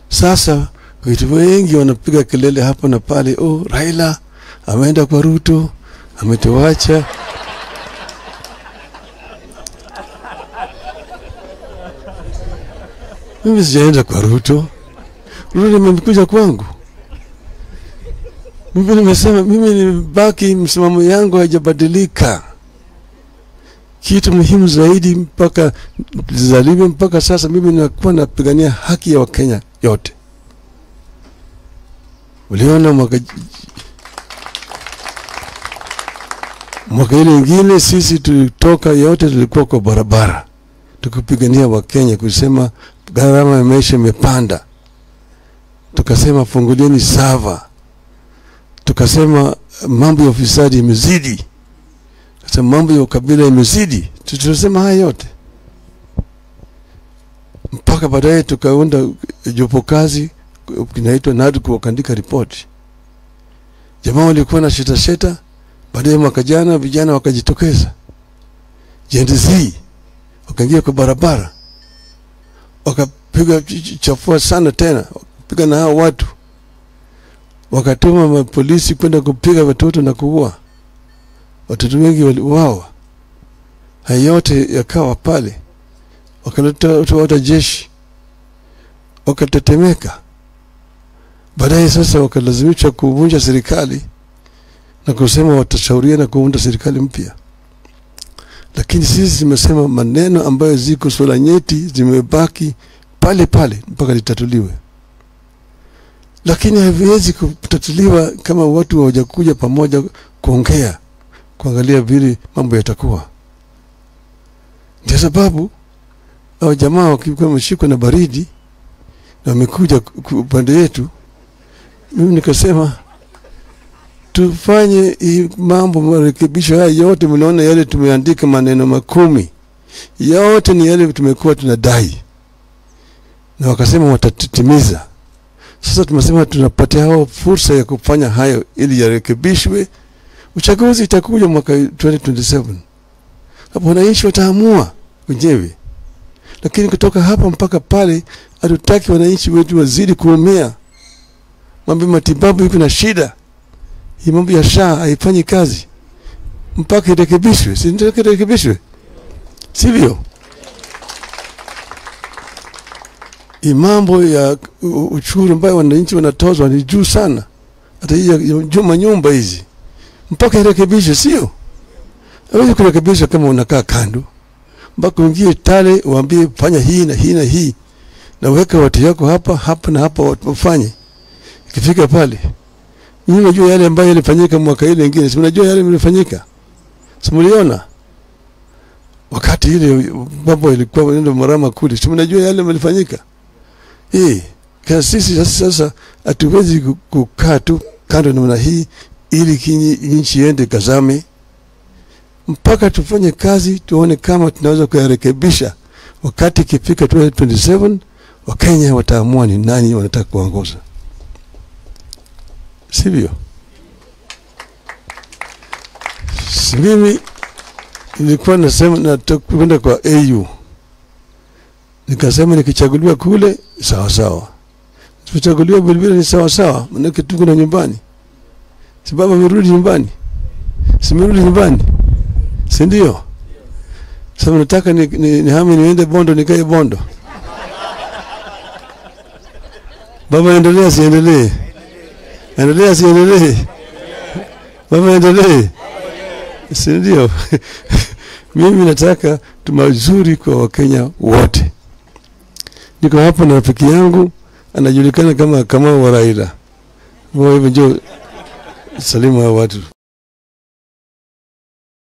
Sasa watu wengi wanapiga kelele hapa na pale, oh, Raila ameenda kwa Ruto, ametuacha. Mimi sijaenda kwa Ruto. Ruto amekuja kwangu. Mimi nimesema mimi nimebaki, msimamo yangu haijabadilika. Kitu muhimu zaidi mpaka nizaliwe mpaka sasa, mimi ninakuwa napigania haki ya Wakenya yote. Uliona mwaka ile ingine sisi tulitoka yote, tulikuwa kwa barabara tukipigania Wakenya kusema gharama ya maisha imepanda. Tukasema fungulieni sava. Tukasema mambo ya ufisadi imezidi. Tukasema mambo ya ukabila imezidi. Tulisema haya yote. Mpaka baadaye tukaunda jopo kazi kinaitwa NADCO, wakaandika ripoti. Jamaa walikuwa na sheta sheta. Baadaye mwaka jana vijana wakajitokeza, Gen Z wakaingia kwa barabara, wakapiga chafua sana tena, wakapiga na hao watu, wakatuma mapolisi kwenda kupiga watoto na kuua watoto. Wengi waliuawa. Hayo yote yakawa pale, wakaleta watu jeshi, wakatetemeka. Baadaye sasa wakalazimishwa kuvunja serikali na kusema watashauriana kuunda serikali mpya. Lakini sisi tumesema maneno ambayo ziko swala nyeti zimebaki pale pale mpaka litatuliwe. Lakini haviwezi kutatuliwa kama watu hawajakuja pamoja kuongea, kuangalia vile mambo yatakuwa. Ndio sababu hao jamaa wakikuwa wameshikwa na baridi na wamekuja upande yetu, mimi nikasema tufanye mambo marekebisho haya yote. Mnaona yale tumeandika maneno 10 yote ni yale tumekuwa tunadai, na wakasema watatimiza. Sasa tumesema tunapatia hao fursa ya kufanya hayo ili yarekebishwe. Uchaguzi itakuja mwaka 2027, hapo wananchi wataamua wenyewe. Lakini kutoka hapa mpaka pale hatutaki wananchi wetu wazidi kuumia. Mambo matibabu iko na shida. Hii mambo ya SHA haifanyi kazi mpaka irekebishwe. Si ndio irekebishwe? Sivyo? Hii mambo ya ushuru ambayo wananchi wanatozwa ni juu sana. Hata hii ya nyumba hizi mpaka irekebishwe, sio? Hawezi kurekebisha kama unakaa kando. Mpaka uingie tale uambie fanya hii na hii na hii, na weka watu yako hapa hapa na hapa wafanye. Ikifika pale, mimi najua yale ambayo yalifanyika mwaka ile nyingine. Si mnajua yale yalifanyika? Si mliona? Wakati ile mambo ilikuwa ndio marama kule. Si mnajua yale yalifanyika? Kwa sisi sasa hatuwezi kukaa tu kando namna hii ili nchi iende kazame, mpaka tufanye kazi tuone kama tunaweza kuyarekebisha. Wakati ikifika 2027 Wakenya wataamua ni nani wanataka kuongoza. Sivyo? Mimi nilikuwa nasema nataka kwa AU. Nikasema nikichaguliwa kule sawa sawa, nikichaguliwa vile ni sawa sawa, maana tuko na nyumbani. Sababu amerudi nyumbani. Simerudi nyumbani. Si ndio? Sasa nataka nihame niende Bondo, nikae Bondo. Baba endelea, siendelee? Endelea, siendelee? Baba endelee? Si ndio? Mimi nataka tumazuri kwa Wakenya wote. Niko hapa na rafiki yangu anajulikana kama wa Raila. Wewe njoo salimu hao watu.